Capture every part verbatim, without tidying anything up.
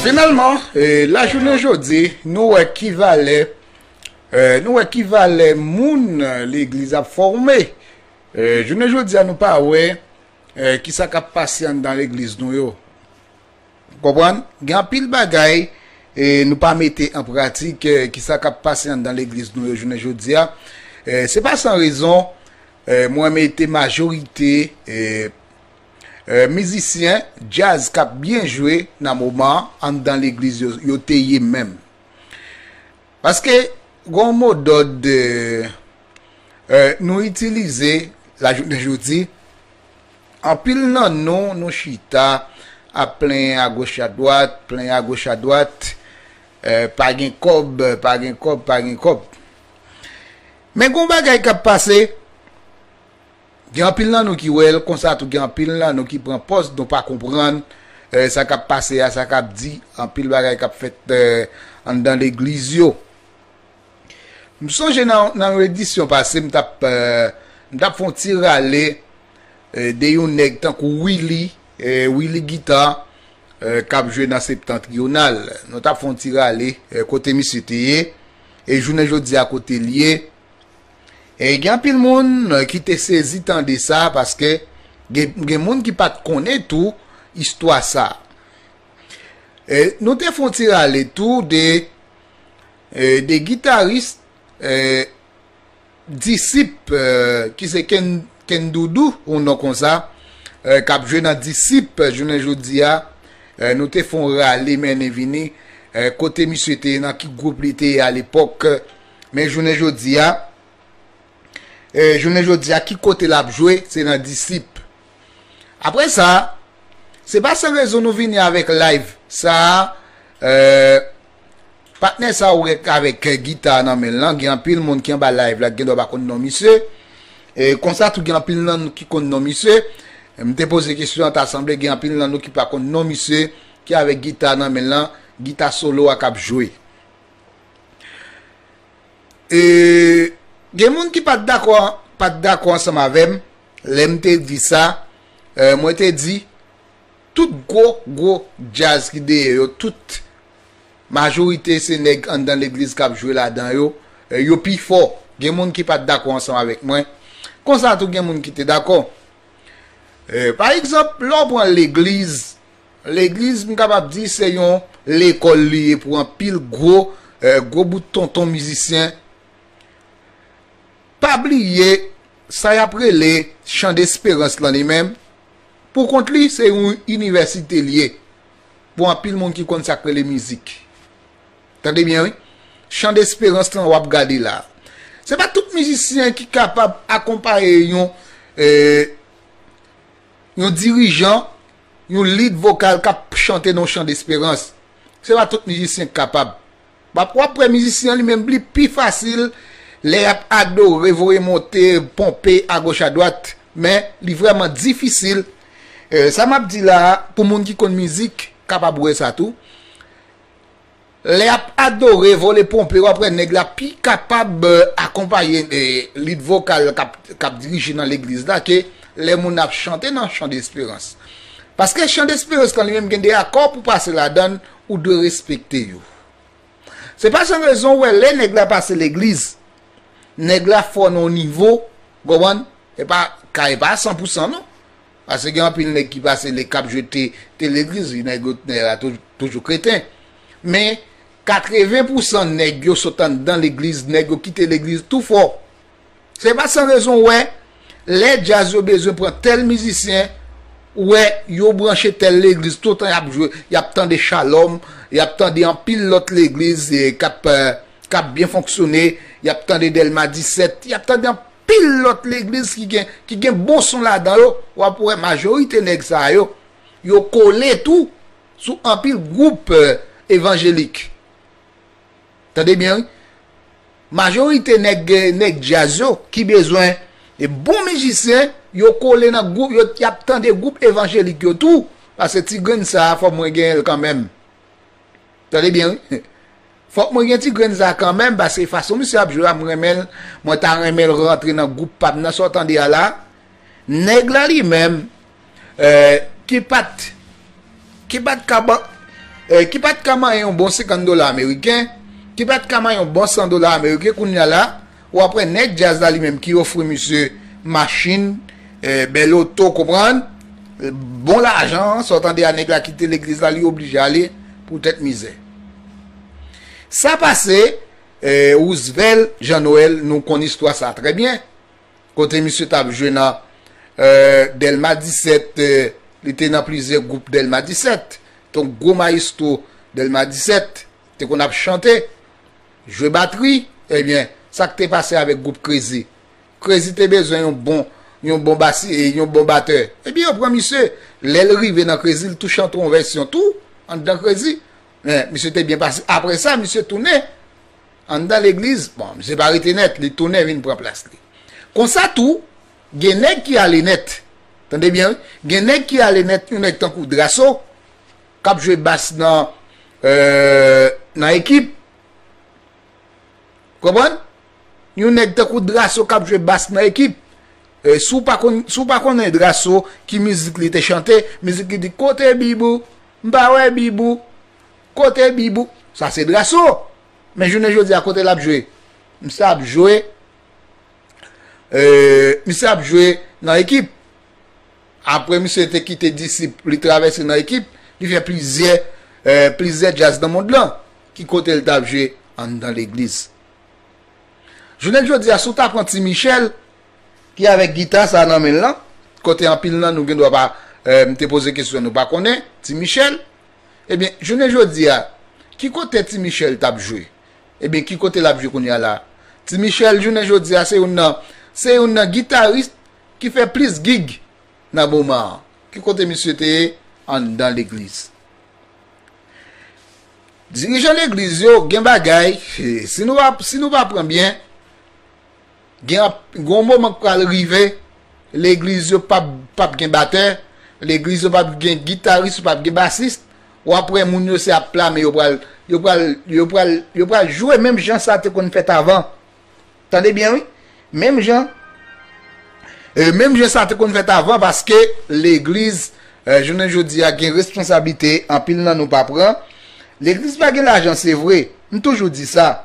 Finalman, eh, lajounen jodi, nou wè ki valè, eh, nou wè ki valè moun legliz ap fòme. Eh, jounen jodi a, nou pa wè, eh, ki sa k ap pase anndan legliz nou yo. Konprann? Gen anpil bagay, eh, nou pa mete an pratik, eh, ki sa k ap pase anndan legliz nou yo jounen jodi a. Eh, se pa san rezon, eh, mwen mete majorite, eh, eh, mizisyen djaz k ap byen jwe nan moman an anndan legliz yo, yo te ye menm. Paske, gon modòd, eh, eh, nou itilize lajounen jodi, anpil nan nou, nou chita ap plenyen agoch adwat, plenyen agoch adwat, eh, pa gen kòb, pa gen kòb, pa gen kòb. Men gon bagay k ap pase, gen anpil nan nou ki wè l, konsa tou gen anpil nan nou ki pran pòz nou pa konprann, eh, sa k ap pase a, sa k ap di, anpil bagay k ap fèt, eh, anndan legliz yo. M sonje nan, nan yon edisyon pase, m t ap, eh, m t ap fè yon ti rale, eh, de yon nèg tankou Willy, eh, Willy Guitar, eh, k ap jwe nan Septentrional. Nou t ap fè yon ti rale, eh, kote misye te ye, e jounen jodi a kote l ye. E gen anpil moun, eh, ki te sezi tande sa, paske gen, gen moun ki pa t konnen tou istwa sa. Eh, nou te fè yon ti rale tou de, eh, de gitaris, eh, Disip, eh, ki se Ken, Ken Doudou, yon non konsa, eh, k ap jwe nan Disip, eh, jounen jodi a, eh, nou te fè yon rale mennen vini, eh, kote misye te ye, nan ki gwoup li te ye alepòk, men jounen jodi a, eh, jounen jodi a, ki kote l ap jwe, se nan Disip. Apre sa, se pa san rezon nou vini avèk live sa a, eh, patnè sa ou wè avèk gita nan men l lan, gen anpil moun ki anba live la ki gen dwa pa konn non misye. E konsa tou gen anpil nan nou ki konn non misye. M te poze kesyon an, ta sanble gen anpil nan nou ki pa konn non misye, ki avèk gita nan men l lan, gita solo a k ap jwe. E gen moun ki pa t dakò, pa t dakò ansanm avè m lè m te di sa. Eh, mwen te di, tout gwo, gwo djaz ki dèyè yo, tout majorite se nèg anndan legliz k ap jwe ladan yo, eh, yo pi fò. Gen moun ki pa t dakò ansanm avèk mwen. Konsa tou gen moun ki te dakò. Eh, pa egzanp, lè w pran legliz, legliz, m kapab di, se yon lekòl li ye pou anpil gwo, eh, gwo bout tonton mizisyen. Pa bliye, sa y ap rele Chan Desperans lan li menm, pou kont li, se yon inivèsite l ye. Pou anpil moun ki konn sa k rele mizik. Tande byen, wi. Chan Desperans lan w ap gade la. Se pa tout mizisyen ki kapab akonpaye yon, eh, yon dirijan, yon lead vokal k ap chante nan yon chan desperans. Se pa tout mizisyen k kapab. W ap, w ap wè mizisyen an li menm li pi fasil lè y ap adore, voye monte, ponpe agoch adwat, men li vrèman difisil. Eh, sa m ap di la a, pou moun ki konn mizik, kapab wè sa tou. Lè y ap adore, vole ponpe, w ap wè nèg la pi kapab, eh, akonpaye, eh, lead vokal k ap, k ap dirije nan legliz la ke lè moun ap chante nan chan desperans. Paske chan desperans lan li menm gen de akò pou pase ladan l, ou dwe respekte yo. Se pa san rezon ou wè lè nèg la pase legliz, nèg la fò nan yon nivo, konprann? E pa, ka e pa san pou san non. Paske gen anpil nèg ki pase le k ap jwe te, te legliz, nèg yo, nèg la tou-, toujou kreten. Men katreven pou san nèg yo sot anndan legliz, nèg yo kite legliz tou fò. Se pa san rezon ou wè, lè djaz yo bezwen pran tèl mizisyen, ou wè, yo branche tèl legliz, toutan y ap jwe, y ap tande Shalom, y ap tande anpil lòt legliz, eh, k ap, eh, k ap byen fonksyone, y ap tande Dèlma disèt, y ap tande anpil lòt legliz ki gen, ki gen bon son ladan yo, w ap wè majorite nèg sa yo, yo kole tou sou anpil gwoup, eh, evanjelik. Tande byen, wi. Majorite nèg, nèg djaz yo ki bezwen e bon mizisyen, yo kole nan gwoup, yo, y ap tande gwoup evanjelik yo tou, paske ti grenn sa a, fò mwen genyen l kanmenm. Tande byen, wi. Fòk mwen gen ti grenn sa kanmenm, paske fason misye ap jwe a, m renmen l. Mwen ta renmen l rantre nan gwoup pa m nan, sa w tande a la. Nèg la li menm, eh, ki pa t, ki pa t ka ban, eh, ki pa t ka manyen yon bon senkant dola ameriken, ki pa t ka manyen yon bon san dola ameriken, kounye a la, w ap wè nèg djaz la li menm ki ofri misye machin, eh, bèl oto, konprann? Bon lajan, sa w tande a, nèg la kite legliz la, li oblije ale pou tèt mizè. Sa pase, eh, Roosevelt Jean Noël, nou konn istwa sa trè byen. Kote misye t ap jwe nan, eh, Dèlma disèt, eh, li te nan plizyè gwoup Dèlma disèt. Te yon gwo mayestwo Dèlma disèt, te konn ap chante, jwe batri. Ebyen, sa k te pase avèk gwoup Crazy? Crazy te bezwen yon bon, yon bon basi, e yon bon batè. Ebyen, yo pran misye. Lè l rive nan Crazy, l tou chante yon vèsyon tou, anndan Crazy. Men, misye te byen pase. Apre sa, misye tounen anndan legliz. Bon, misye pa rete nèt, li tounen vin pran plas li. Konsa tou, gen nèg ki ale nèt. Tande byen, wi. Gen nèg ki ale nèt, yon nèg tankou Drasso, k ap jwe bas nan, eh, nan Ekip. Konprann? Yon nèg tankou Drasso k ap jwe bas nan Ekip. Eh, si w pa konn, si w pa konnen Drasso, ki mizik li te chante, mizik li di, "Kote Bibou? M pa wè Bibou. Kote Bibou?" Sa se Drasso. Men jounen jodi a, kote l ap jwe? Misye ap jwe, eh, misye ap jwe nan Ekip. Apre misye te kite Disip, li travèse nan Ekip, li fè plizyè, eh, plizyè djaz nan mond lan. Ki kote l t ap jwe? Anndan legliz. Jounen jodi a, si w ta pran Ti Michel, ki avèk gita sa nan men l lan, kote anpil nan nou gen dwa pa, eh, m te poze kesyon, nou pa konnen, Ti Michel, ebyen, jounen jodi a, ki kote Ti Michel t ap jwe? Ebyen, ki kote l ap jwe kounye a la? Ti Michel, jounen jodi a, se youn nan, se youn nan gitaris ki fè plis gig nan moman an. Ki kote misye te ye? Anndan legliz. Dirijan legliz yo gen bagay, eh, si nou pa, si nou pa pran byen, gen ap, gen yon moman k pral rive, legliz yo p ap, p ap gen batè, legliz yo p ap gen gitaris, p ap gen basis, w ap wè moun yo se ap plame, yo pral, yo pral, yo pral, yo pral jwe menm jan sa te konn fèt avan. Tande byen, wi. Menm jan, eh, menm jan sa te konn fèt avan, paske legliz, eh, jounen jodi a, gen responsablite, anpil nan nou pa pran. Legliz pa gen lajan, se vre. M toujou di sa.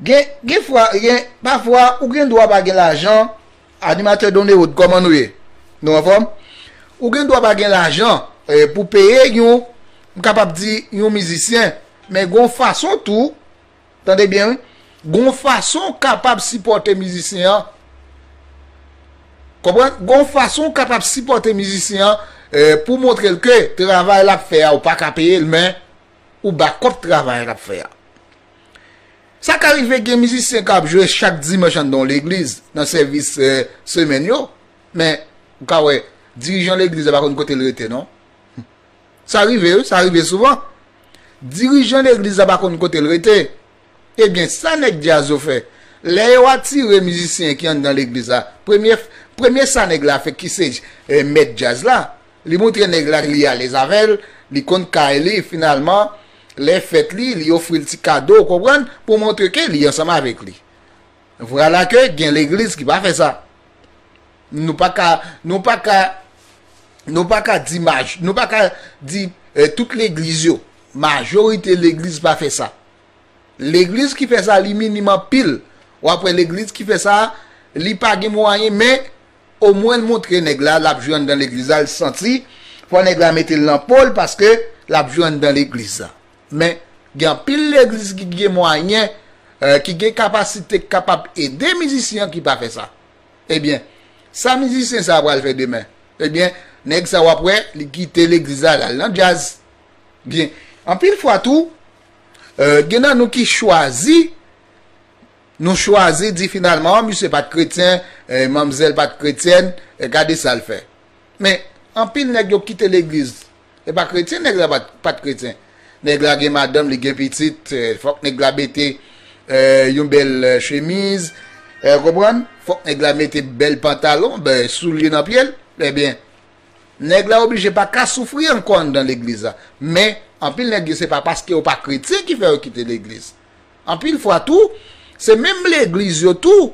Gen, gen fwa, gen, pafwa, ou gen dwa pa gen lajan, animatè Don Herod, kòman nou ye? Nou anfòm? Ou gen dwa pa gen lajan, eh, pou peye yon, m kapab di, yon mizisyen, men gon fason tou, tande byen, wi. Gon fason w kapab sipòte mizisyen an. Konprann? Gon fason w kapab sipòte mizisyen an, eh, pou montre l ke travay l ap fè a, ou pa ka peye l, men ou ba kòb travay l ap fè a. Sa ka rive gen mizisyen k ap jwe chak dimanch anndan yon legliz, nan sèvis, eh, semèn yo, men ou ka wè, dirijan legliz la pa konn kote l rete, non. Sa rive, wi, sa rive souvan. Dirijan legliz la pa konn kote l rete. Ebyen, sa nèg djaz yo fè? Lè yo atire mizisyen ki anndan legliz la, premye, premye sa nèg la fè ki se, eh, mèt djaz la, li montre nèg la li alèz avè l, li konn kay li, finalman, lè fèt li, li ofri l ti kado, w konprann, pou montre ke li ansanm avèk li. Vwala ke gen legliz ki pa fè sa. Nou pa ka, nou pa ka, nou pa ka di maj-, nou pa ka di, eh, tout legliz yo. Majorite legliz pa fè sa. Legliz ki fè sa, li minim anpil. W ap wè legliz ki fè sa, li pa gen mwayen, men omwen l montre nèg la, l ap jwe anndan legliz la, l santi, fò nèg la mete l nan po l, paske l ap jwe anndan legliz la. Men, gen anpil legliz ki gen mwayen, eh, ki gen kapasite, k kapab ede mizisyen an ki pa fè sa. Ebyen, sa mizisyen sa a pral fè demen? Ebyen, nèg sa w ap wè, li kite legliz la, l al nan djaz. Byen, anpil fwa tou, eh, gen nan nou ki chwazi, nou chwazi di finalman, misye pa t kretyen, eh, manmzèl pa t kretyèn, eh, gade sa l fè. Men, anpil nèg yo kite legliz. E pa kretyen, nèg la pa t, pa t kretyen. Nèg la gen madanm, li gen pitit, eh, fòk nèg la mete, eh, yon bèl, eh, chemiz, eh, konprann? Fòk nèg la mete bèl pantalon, bèl soulye nan pye l. Ebyen, nèg la oblije pa ka soufri ankò anndan legliz la. Men, anpil nèg yo, se pa paske yo pa kretyen ki fè yo kite legliz. Anpil fwa tou, se menm legliz yo tou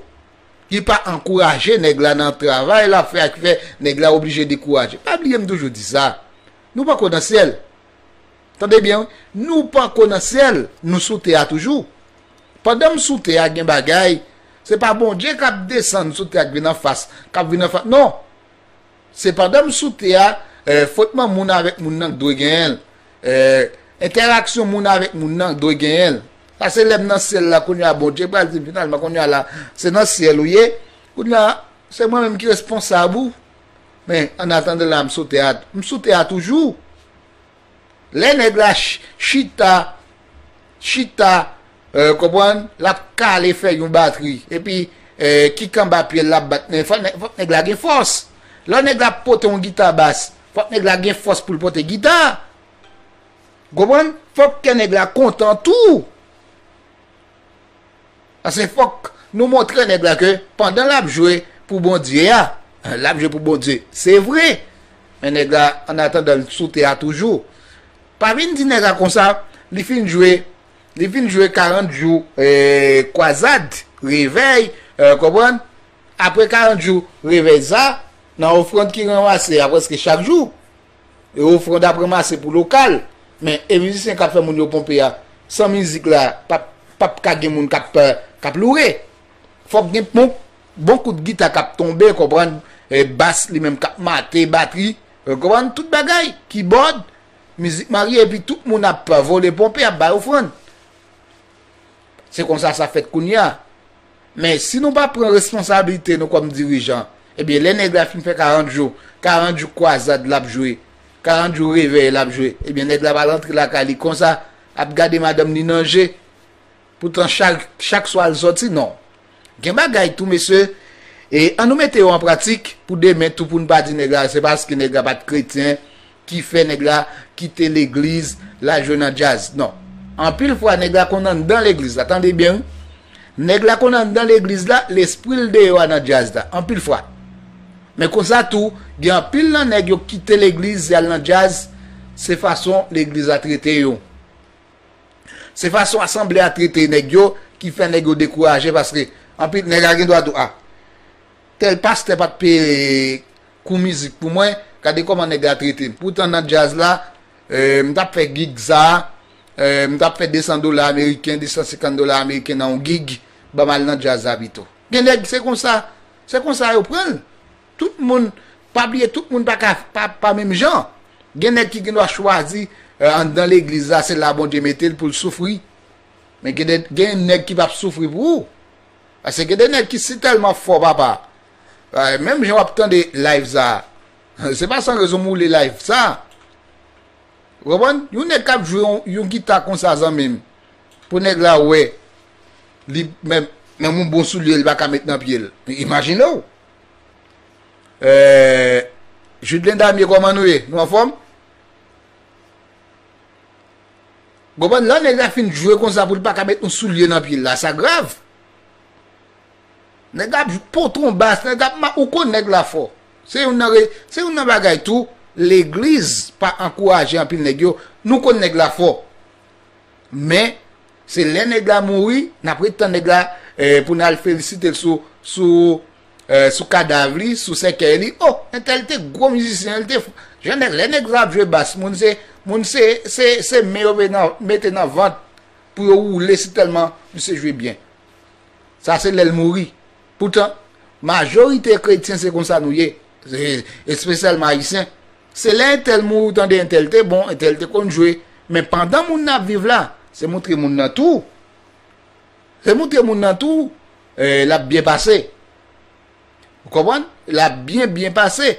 ki pa ankouraje nèg la nan travay l ap fè a, ki fè nèg la oblije dekouraje. Pa bliye m toujou di sa. Nou poko nan syèl. Tande byen, wi. Nou poko nan syèl, nou sou tè a toujou. Pandan m sou tè a, gen bagay, se pa Bondye k ap desann sou tè a, k vin anfas, k ap vin anfas. Non. Se pandan m sou tè a, eh, fwotman moun avèk moun nan k dwe genyen l. Eh, entèraksyon moun avèk moun nan k dwe genyen l. Sa se lè m nan syèl la, kounye a, Bondye pral di m, finalman, kounye a la, se nan syèl ou ye. Kounye a, se mwen menm ki responsab ou. Men, annatandan la, m sou tè a, m sou tè a toujou. Lè nèg la ch-, chita, chita, eh, konprann, l ap kale fè yon batri. Epi, eh, kik anba pye l, l ap bat. Men fòk nèg, fòk nèg la gen fòs. Lè nèg la pote yon gita bas, fòk nèg la gen fòs pou l pote gita. Konprann? Fòk kè nèg la kontan tou. Paske fòk nou montre nèg la ke pandan l ap jwe pou Bondye a, l ap jwe pou Bondye. Se vre. Men nèg la, annatandan, l sou tè a toujou. Pa vin di nèg la konsa, li fin jwe, li fin jwe karant jou, eh, kwazad, revèy, eh, konprann? Apre karant jou revèy sa, nan ofrann ki ranmase a prèske chak jou. E ofrann ap ranmase pou lokal. Men, e mizisyen k ap fè moun yo ponpe a, san mizik la, p ap, p ap ka gen moun k ap, k ap loure. Fòk gen bon, bon kout gita k ap tonbe, konprann, e bas li menm k ap mate, batri, e konprann, tout bagay, kibòd, mizik marye, epi tout moun ap vole ponpe, ap bay ofrann. Se konsa sa fèt kounye a. Men, si nou pa pran responsablite nou kòm dirijan, ebyen, lè nèg la fin fè karant jou, karant jou kwazad l ap jwe, karant jou revèy l ap jwe, ebyen, nèg la pral antre lakay li konsa, ap gade madanm li nan je. Poutan, chak, chak swa l sòti, non. Gen bagay tou, mesye, e ann nou mete yo an pratik pou demen tou, pou n pa di nèg la, se paske nèg la pa t kretyen, ki fè nèg la kite legliz, l al jwe nan djaz. Non. Anpil fwa, nèg la konn anndan legliz la. Tande byen, wi. Nèg la konn anndan legliz la, lespri l deyò a nan djaz la. Anpil fwa. Men konsa tou, gen anpil nan nèg yo kite legliz, y al nan djaz, se fason legliz la trete yo. Se fason asanble a trete nèg yo ki fè nèg yo dekouraje, paske anpil nèg la gen dwa di w, a, tèl pastè pa t peye kou mizik pou mwen, gade kòman nèg la trete m. Poutan nan djaz la, eh, m t ap fè gig sa, eh, m t ap fè de san dola ameriken, de san senkant dola ameriken nan yon gig, ban m al nan djaz la pito. Gen nèg, se konsa, se konsa yo pran l. Tout moun, pa bliye, tout moun pa ka, pa, pa menm jan. Gen nèg ki gen dwa chwazi, eh, anndan legliz la, se la Bondye mete l pou l soufri. Men gen de, gen nèg ki p ap soufri pou ou. Paske gen de nèg ki si tèlman fò, papa. Eh, menm jan w ap tande live sa, se pa san rezon m woule live sa. Ou konprann? Yon nèg k ap jwe yon, yon gita konsa, zanmi m. Pou nèg la wè, li, menm, menm yon bon soulye, li pa ka met nan pye l. Imajine w. Eh, Judelin Damien, kòman nou ye? Nou anfòm? Ou konprann? Lè nèg la fin jwe konsa pou l pa ka met yon soulye nan pye l la, sa grav. Nèg ap pote yon bas, nèg ap ma-, ou konn nèg la fò. Se youn nan re-, se youn nan bagay tou, legliz pa ankouraje anpil nèg yo. Nou konn nèg la fò. Men, se lè nèg la mouri, n ap ret tann nèg la, eh, pou n al felisite l sou, sou, eh, sou kadav li, sou sèkèy li. O, entèl te gwo mizisyen, li te f-, jan nèg, lè nèg la ap jwe bas, moun se, moun se, se, se men yo mete nan, mete nan vant pou yo woule si tèlman misye jwe byen. Sa se lè l mouri. Poutan, majorite kretyen se konsa nou ye. Se, espesyalman ayisyen. Se lè entèl mouri, ou tande entèl te bon, entèl te konn jwe. Men pandan moun nan ap viv la, se moutre moun nan tou. Se moutre moun nan tou, eh, l ap byen pase. Ou konprann? L ap byen, byen pase.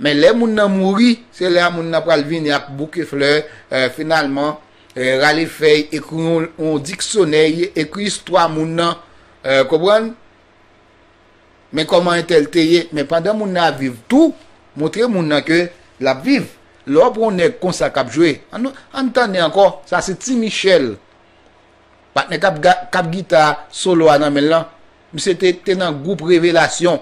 Men lè moun nan mouri, se lè a moun nan pral vini ak bouke flè, eh, finalman, eh, rale fèy, ekri yon, yon diksyonè, ekri istwa moun nan, eh, konprann? Men kòman entèl te ye, men pandan moun nan ap viv tou, montre moun nan ke l ap viv. Lè w pran yon nèg konsa k ap jwe, ann, ann tande ankò, sa se Ti Michèl. Patnè k ap ga-, k ap gita solo a nan men l lan, misye te, te nan gwoup Revelasyon.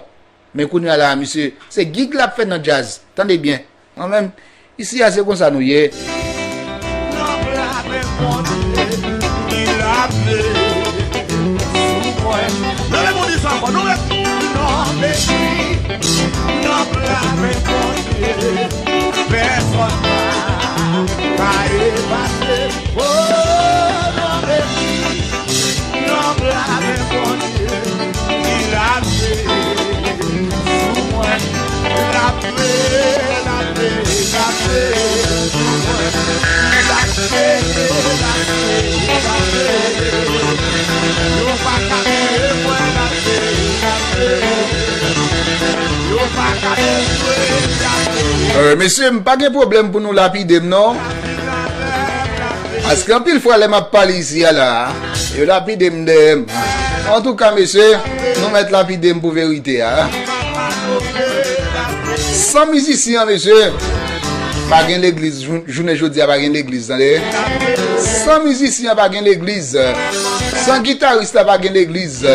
Men kounye a la, misye, se gig l ap fè nan djaz. Tande byen. Mwen menm, isi a se konsa nou ye. N ap lave Bondye, li lave sou mwen. Leve Bondye sa ankò, nou leve. N ap lave Bondye, pèsonn pa ka Euh, mesye, m pa gen pwoblèm pou nou lapide m, non. Paske anpil fwa, lè m ap pale isi a la, yo lapide m dèyè m. Antouka, mesye, nou mèt lapide m pou verite a. San mizisyen, mesye, pa gen legliz. Jou-, jounen jodi a, pa gen legliz, tande. San mizisyen, pa gen legliz. San gitaris la, pa gen legliz.